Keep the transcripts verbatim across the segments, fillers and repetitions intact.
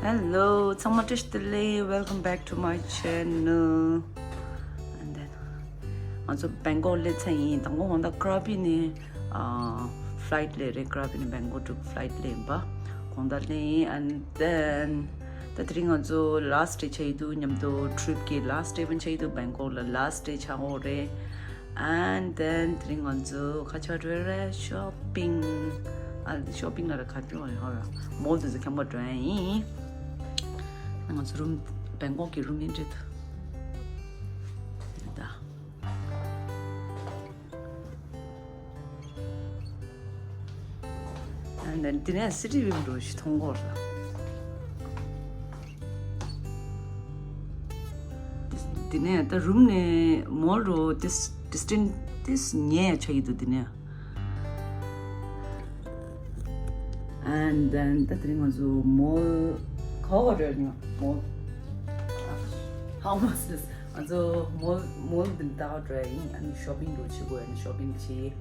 Hello, ཚང་མ་བཀྲ་ཤིས་བདེ་ལེགས། Welcome back to my channel. And then ང་ཚོ་བེང་ཀོག་སླེབས་ཚར་ཡིན། དང་པོ་དགོང་དག་ཀྲ་བི་ནས་ཨ་ཕ་ལའིཊ་སླེབས་རེད། ཀྲ་བི་ནས་བེང་ཀོག་ཊུ་ཕ་ལའིཊ་སླེབས་ཡིན་པ། དགོང་དག་སླེབས་ཡིན། And then ད་དེ་རིང་ང་ཚོ་ལ་སི་ཊི་ཌེ་ཆགས་ཀྱི་འདུག་མཉམ་དུ་ཊི་རིབ་ཀྱི་ལ་སི་ཊི་ཌེ་ཕན་ཆགས་ཀྱི་འདུག་བེང་ཀོག་ལ་ལ་སི་ཊི་ཌེ་ཆགས་ཡོད་རེད། And then དེ་རིང་ང་ཚོ་ག་པར་འགྲོ་རེད། ཤོ་པིང་། ཨ་ཤོ་པིང་ལ་ར་ག་དུས་ཡོང་ར་མོལ་དེ་ཚོ་ཁྱམས་པ་འགྲོ་ཡ་ཡིན། ང་ཚོ་རུམ་བེང་ཀོག་གི་རུམ་ཡིན་འདྲ་འདུག་ད། And then འདི་ནས་སི་ཊི་བིའུ་འདྲ་ཞིག་མཐོང་གི་ཡོད་རེད། འདི་ནས་ད་རུམ་ནས་མོལ་འདྲ་ཏིས་ཌི་སི་ཊན་སི་ཏིས་ཉེ་ཡ་ཆགས་ཀྱི་འདུག་འདི་ནས། And then ད་དེ་རིང་ང་ཚོ་མོལ་ག་པར་འགྲོ་ཡ་ཡིན། མོལ། How much is? ང་ཚོ་མོལ་མོལ་འདི་ལ་ད་ག་འགྲོ་ཡ་ཡིན། ཨ་ནི་ཤོ་པིང་འདྲ་བྱེད་དགོས། ཨ་ནི་ཤོ་པིང་བྱེད།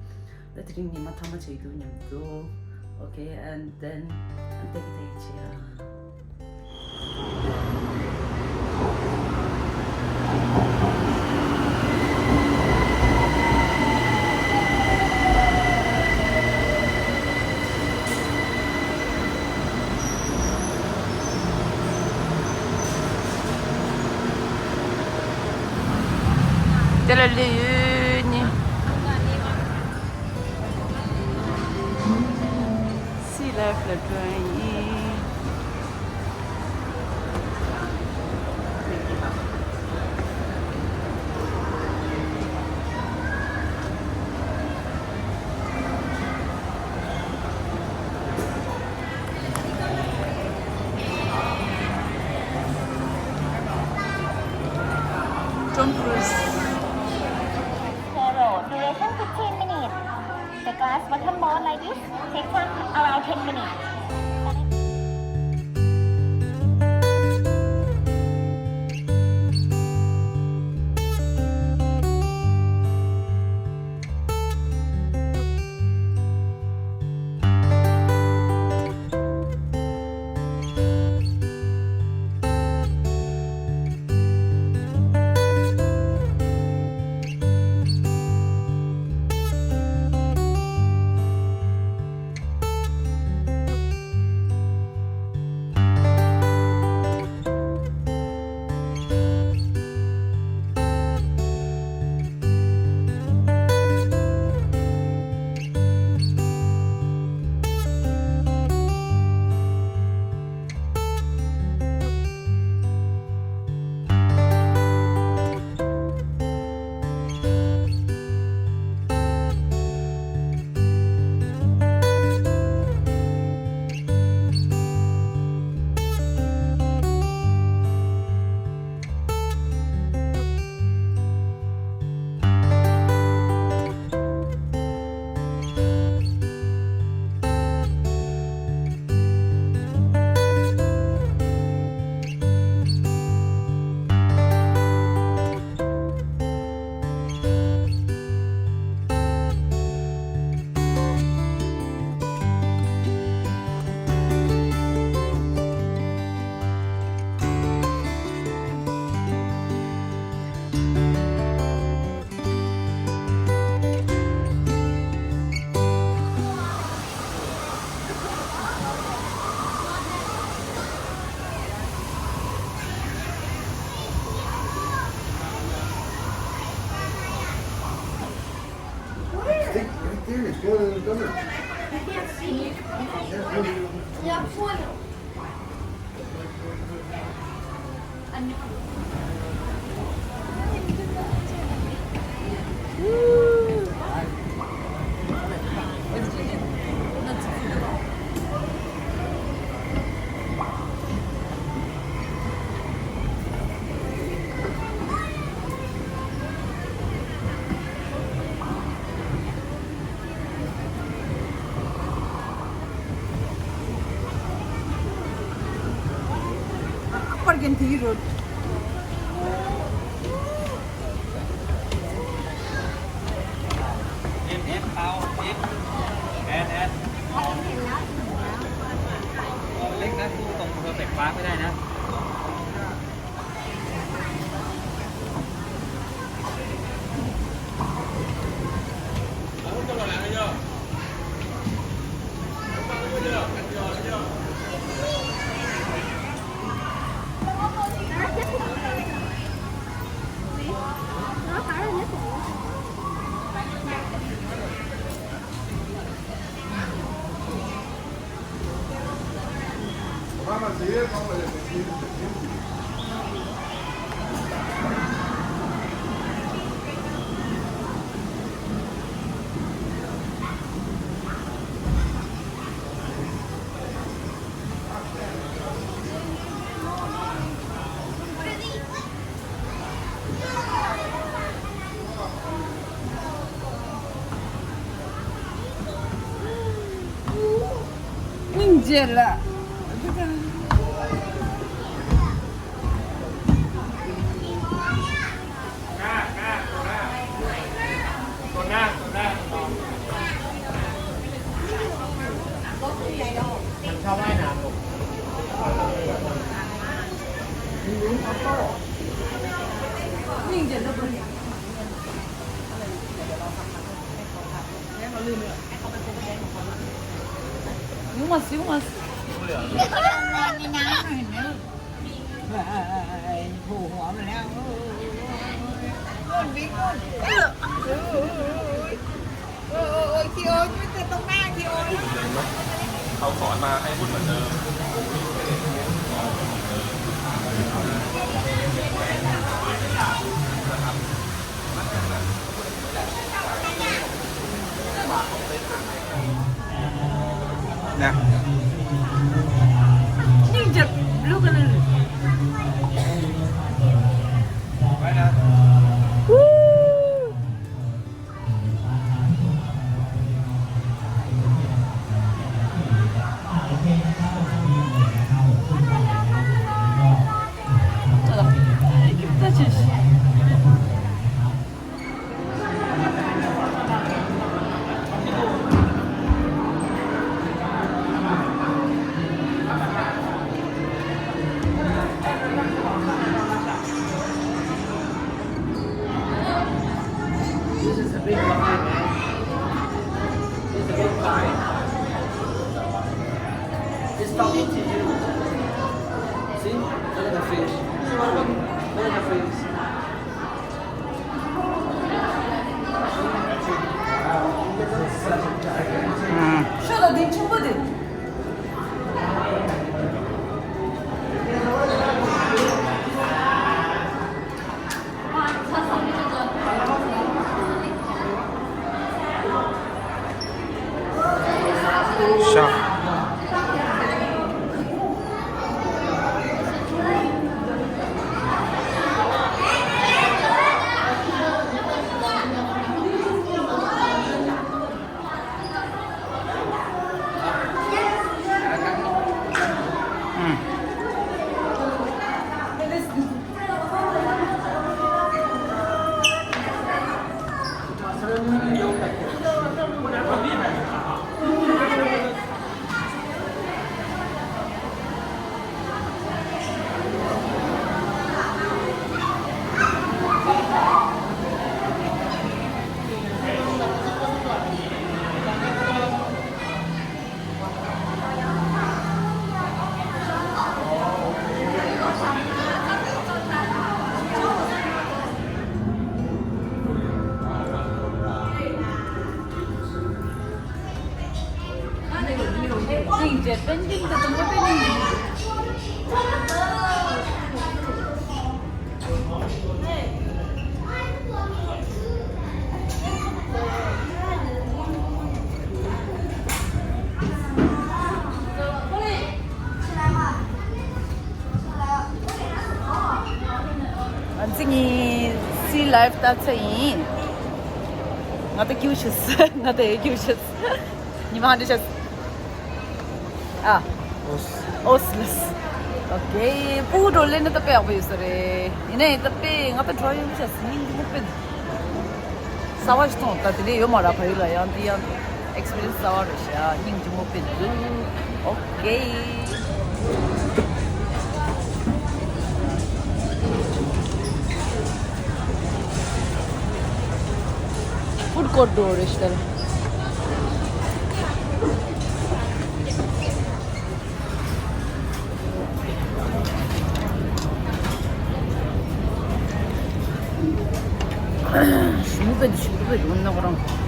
ད་དེ་རིང་ཉི་མ་ཐ་མ་ཆགས་ཀྱི་འདུག་མཉམ་དུ། Okay, and then ཨ་ནི་ཏེ་གི་ཏེ་གི་བྱེད་ཡ། དེ་ལ་སླེབས་ཡོད་ནི། སི་ལའིཕ་ལ་འགྲོ་ཡ་ཡིན། Tom Cruise. Duration fifteen minutes. The glass bottom board like this. Take time around ten minutes. Stick right there. It's going in the gutter. I can't see. Yeah, it's going in. ปาร์คไม่ได้นะ སྙིང་རྗེ་ལ། སྙིང་རྗེ་ལ། ཡོང་མ་སྲིད། ཡོང་མ་སྲིད། This is a big line, man. This is a big line. It's talking to you. See? Look at the fish. Look at the fish. ཤོད་དང་དེ་ཆུང་པོ་དེ། ཤ། ང་ཚོ་གཉིས་སི་ལའེབ་ལྟ་ཚར་ཡིན། ང་ད་ཀྱུ་ཤིས། ང་ད་ཀྱུ་ཤིས། ཉི་མ་འདི་ཤིས། ཨ། ཨོས། ཨོས་ལས། ཨོ་ཀེ། སྤུ་གུ་འགྲོ་ལེན་ནི་ད་དཔེ་ཡག་པོ་ཡོད་ས་རེད། ཡིན་ནའི་ད་དཔེ་ང་ད་འགྲོ་ཡོང་ཤ་སྙིང་རྗེ་མོ་དཔེ་འདུག་གསར་བ་ཞིག་མཐོང་། ད་དེ་འདྲས་ཡོད་མ་རེད། ཕ་ཡུལ་ལ་ཡང་འདི་ཡང་ཨེག་སི་པི་རི་ཡན་སི་གསར་བ་རེད་ཤག་སྙིང་རྗེ་མོ་དཔེ་འདུག་ཨོ་ཀེ། སྐོར་འགྲོ་རེ་ཞིག་ལ། ཞུ་གི་ཞུ་གི་ཡོང་ན་ཁོ་རང་། དུ་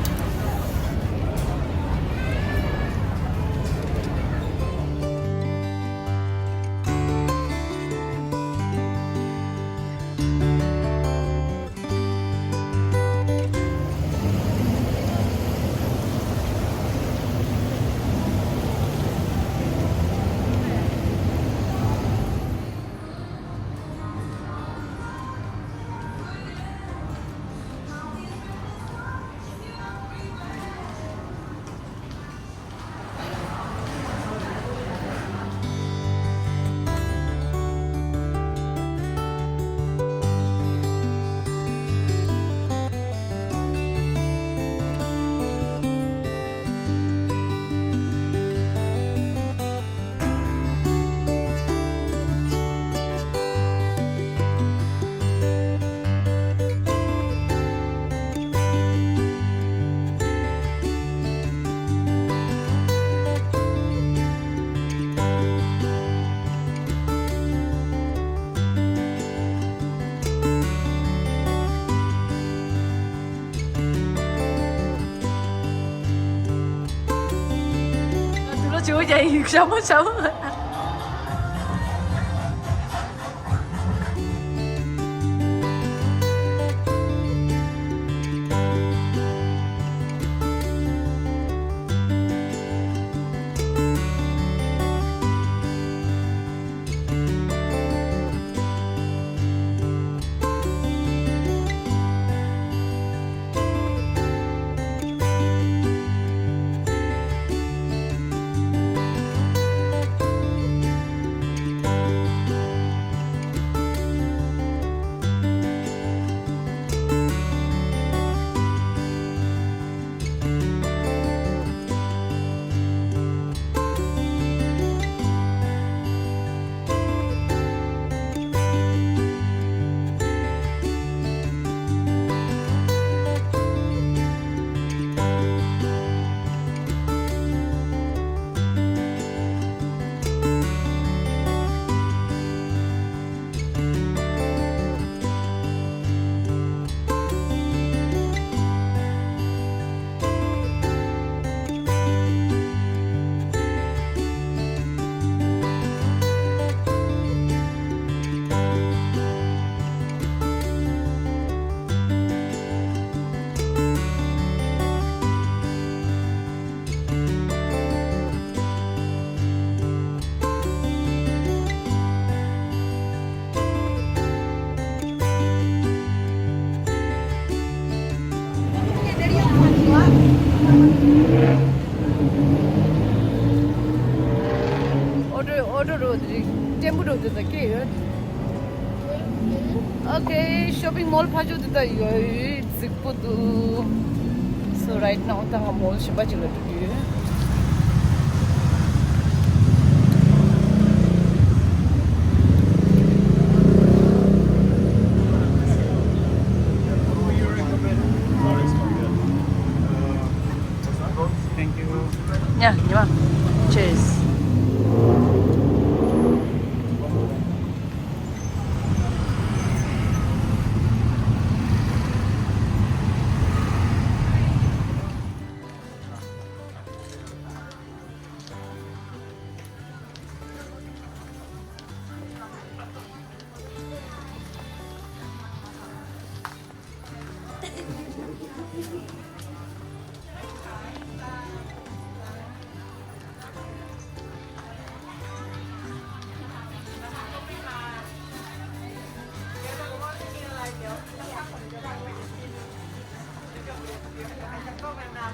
ལོ་ཆེ་བོ་རྒྱ་ཡིག་ཤ་མོ་ཤ་མོ། ཨོ་ཊོ་ཨོ་ཊོ་རོ་དེ་རིང་ཊེམ་པོ་རོ་དེ་ད་སྐད་ཡོད། ཨོ་ཁེ། ཤོ་པིང་མོལ་ཕ་ཇོ་དེ་ད་ཡོད། རྫིག་པོ་འདུག So right now ད་ང་མོལ་གཞན་པ་ཅིག་ལ་འགྲོ་གི་ཡོད། Thank you. Yeah, yeah. Cheers.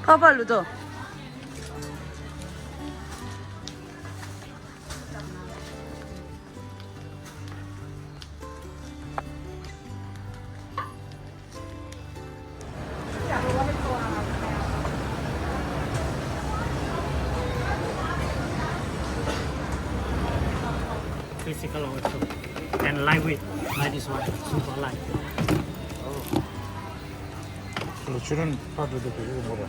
ཕ་ཕ་ལུ་དོ། Physical also. And lightweight, like this one, super light. Oh. ལ་ཆུ་རན་ཕར་འགྲོ་དུས་དེ་རིགས་མོ་ར། ཨ།